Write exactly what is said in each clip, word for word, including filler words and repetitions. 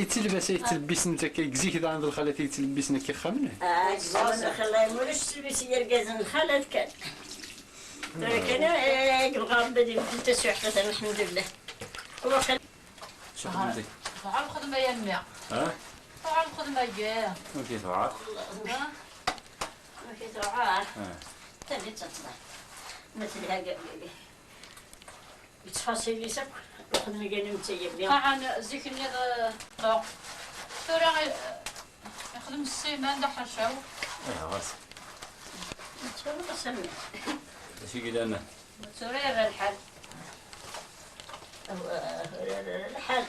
Ittilbas ay ttlebbisen akka deg zik daɣen d lxalat i yettlebbisen akka ixxamen? Ah, ẓẓaẓ xalla ulac tilbis n yergazen, lxalat kan. Tura kan, eh, deg lɣerba di mḥel tasuḥt, atan, alḥemdulillah. Waqil. Tɛal lxedma ya mmi. Ha? Tɛal lxedma-agi. Amek i tɛal? Ha? Amek i tɛal? Ha. Tabi teṭṭḍa. Ma telha. Yettfaṣil-is akk, lxedma-agi n tayemmi. Ṭaɛan zik-nni d ṭuq. Tura i-, ixdem ssiman d aḥercaw. Ayɣer ɣas? Yettfaṣil-as am. D acu i yellan? Tura yerra lḥal. Awa, yerra lḥal.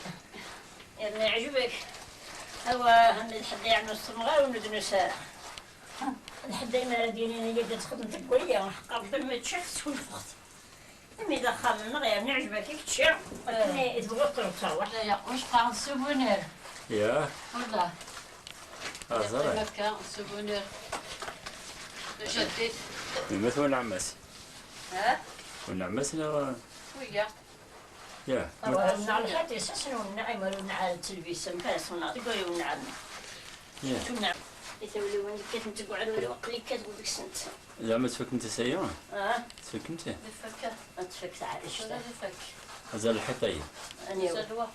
Yerna yeɛjeb-ak. Awa, henni d ḥedd yeɛnu s temɣar ur nednus ara. D ḥedd ay mi ara d-yinin aya d txedmemt deg waya, ḥeqqa Rebbi ma ččiɣ teskunfeɣ-t. Imi d axxam-nneɣ, yerna yeɛjeb-ak i kečči, akken i tebɣiḍ terreḍ terwaḥ. Aya, ur s-qqaren souvenir. Ya. Wallah. Ah, ẓriɣ. Yeqqim akka, souvenir. Tajaddit. Yemma-twen n ɛemma-s? Ha? Twen n ɛemma-s neɣ? Wiya. Ya. Awa, wenneɛ lḥiṭ-is, ass n wenneɛ, imer wenneɛ ara ttelbis, amek ara s-wenneɛ, deg wari wenneɛ. Ya. Wenneɛ. I tawliwin, kkatent deg uɛrur, waqil kkateɣ deg-sent. Zeɛma tfakkemt ass-aya? Ah. Tfakkemt? Ad tfak. Ad tfak teɛrict. Tura ad tfak. Azal lḥiṭ-ayi. Aniwa? Azal wa.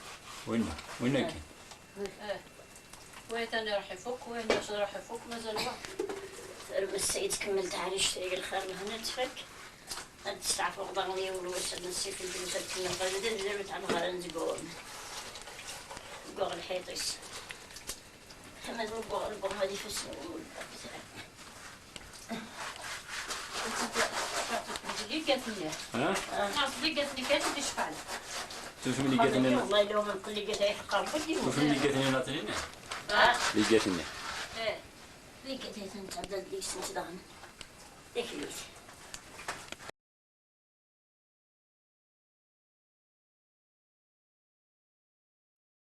Winna, winna kan. Eh. Wayeḍ-nni iruḥ ifuk, wayeḍ-nni iruḥ ifuk, mazal wa. Termes ay tkemmel teɛrict-ayi lxir lehna ad tfak. Ad testeɛfuḍ daɣen yiwen wass ad nessifel drus ad tkemmel ɣer da, d acu tɛelleq ara nzeggaw aman. Gguɣ lḥiṭ-is. Ḥmed gguɣ, gguɣ ma d ifassen. Ligat-nni. Ha? Nɛeṭ ligat-nni kan i d-icfan. Tusem ligat-nni. Wallahi, law ma nqel ligat ay ḥeqqer, tusem ligat-nni naṭnin? Ha? Ligat-nni. Eh. Ligat ay ten-tɛedda deg-sent daɣen. Tiklit.